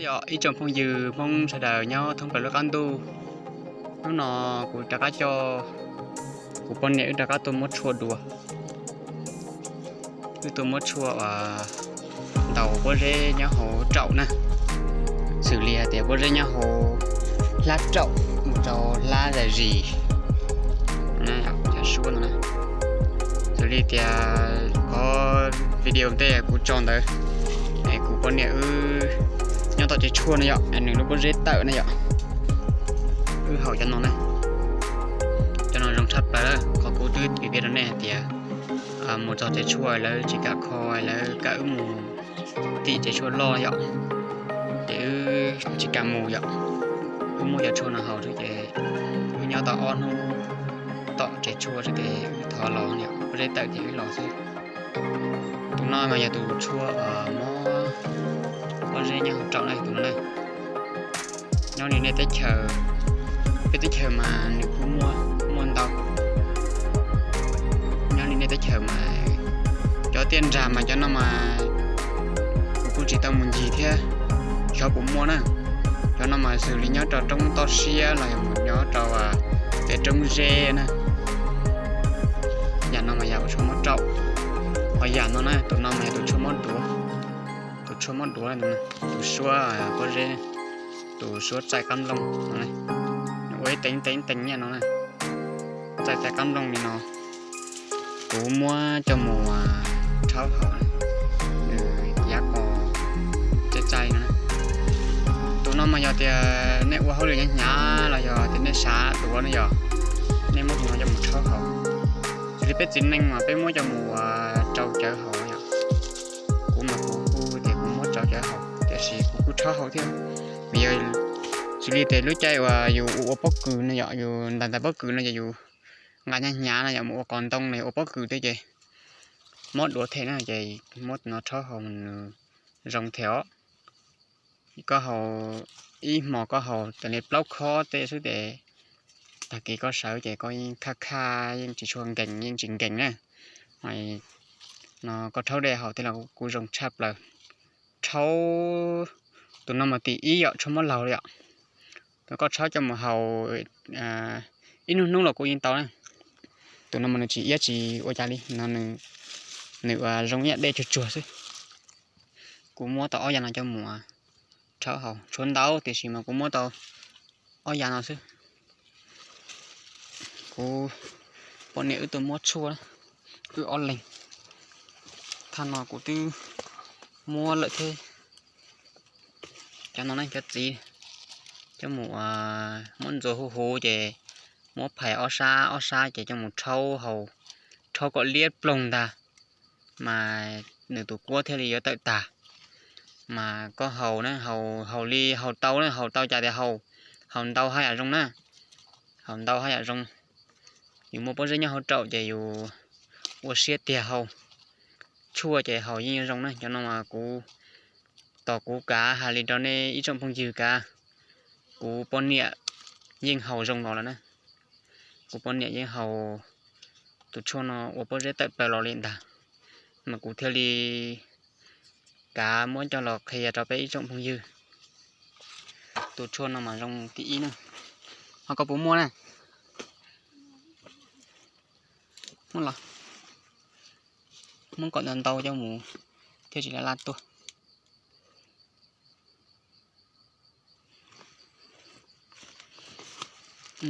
Yog ib tsoom phooj ywg Hmoob sawv daws nyob thoob plaws lub qab ntuj, hnub no kuv rov qab coj kuv poj niam wb rov qab tuaj muab tshuaj dua. Wb tuaj muab tshuaj uas ntaus pob zeb nyob hauv raum na, xws li hais tias pob zeb nyob hauv hlab raum mus rau hlab zais zis, cov suab no. Xws li tias qhov video ntej kuv tso ntawd, es kuv poj niam wb nyob tom tsev tshuaj no yom, nws lub pob zeb tawm na yom, wb haus cov no na. Cov no zoo tshaj plaws, qhov kuv twb piav rau nej hais tias mus txog tsev tshuaj lawv tsis kam kho, lawv kam wb mus tim tsev tshuaj loj yom, ces wb tsis kam mus yom. Wb muab cov tshuaj no haus xwb ces wb nyob tau ob hnub tom tsev tshuaj xwb ces wb thov los yom, pob zeb tawm ces wb los xwb. Tus no mas yog tus tshuaj mob pob zeb nyob hauv raum na, tus no na. Nyob li nej teb chaws, peb teb chaws mas nws kuj muaj, muaj ntau. Nyob li nej teb chaws mas cov tiaj nrag mas cov no mas kuv kuj tsis tau mus ncig thiab, xyov puas muaj na. Cov no mas xws li nyob rau roob toj siab los yog mus nyob rau pem roob zeb na. Yam no mas yam uas tshuaj mob raum. Ho yam no na, tus no mas yog tus tshuaj mob duav. Tus tshuaj mob duav, tus suab pob zeb, tus suab txaij qab nplooj no, nws ua ib teev teev teev nyiaj no na. Txaij txaij qab nplooj li no, kuv muab coj mus rhaub haus, nws yav qos txaij txaij no. Tus no mas yog tias nej ua hauj lwm hnyav hnyav los yog tias nej xav duav no yog, nej muab tus no coj mus rhaub haus. Xws li peb txiv neej mas peb muab coj mus rau cawv haus yom. Kuv mas kuv kuj tias kuv muab rau cawv haus tiam sis kuv kuj rhaub haus thiab. Vim yog xws li tias lub caij uas yus ua pob kws no yom, yus ntais ntais pob kws no ces yus nqa hnyav hnyav no yom, mus ua qos ntoo los yog ua pob kws thiab ces mob duav thiab na, ces muab tus no rhaub haus nws zoo thiab os. Koj haus ib hmos koj haus txawm li plaub khob tej xwb ces tag kis koj sawv ces koj yeej khaj khaj yeej tsis tshua nkees yeej tsis nkees na. No koj rhaub dej haus thiab los kuj zoo tshaj plaws. Rhaub tus no mas tim ib yom, tshuaj mob laug li yom. Koj rhaub coj mus haus ib hnub hnub los kuj yeej tau na. Tus no mas nws tsis iab tsis ua cas li no, nws ua zoo ib yam dej tsuag tsuag xwb. Kuv muab tau ob yav no coj mus rhaub haus, tshuav ntau tiam sis mas kuv muab tau ob yav no xwb. Kuv poj niam wb tuaj muab tshuaj, wb ob leeg. Thaj no kuv twb muab lawm thiab. Cov no ne cov txiv, coj mus muab ntxuav huv huv ces muab phais ob sab ob sab ces coj mus rhaub haus, rhaub kom liab ploog ntag, mas nws tus kuab thiaj li yuav tawm tag. Mas koj haus na, haus li haus tau na, haus tau cas tias haus, haus ntau haj yam zoo na. Haus ntau haj yam zoo. Yus muaj pob zeb nyob hauv raum ces yus ua siab tiag haus. Tshuaj ces haus yeej zoo na. Cov no mas kuv, tos kuv kav hais li rau nej ib tsoom phooj ywg kav, kuv poj niam yeej haus zoo los lawm na. Kuv poj niam yeej haus tus tshuaj no ua pob zeb tawm plaws los li ntag, mas kuv thiaj li kav muab coj los qhia rau peb ib tsoom phooj ywg. Tus tshuaj no mas zoo tim ib na. Ho koj puas muaj na? Muab los, muab kom ntau ntau coj mus thiaj tsis laj laj tuaj.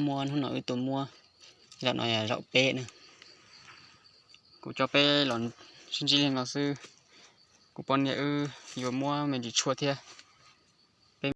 Muab hnub no wb tuaj muab, zaum no yog zaum peb na. Kuv coj peb los sib ntsib li no xwb. Kuv poj niam wb yuav muab me ntsis tshuaj thiab.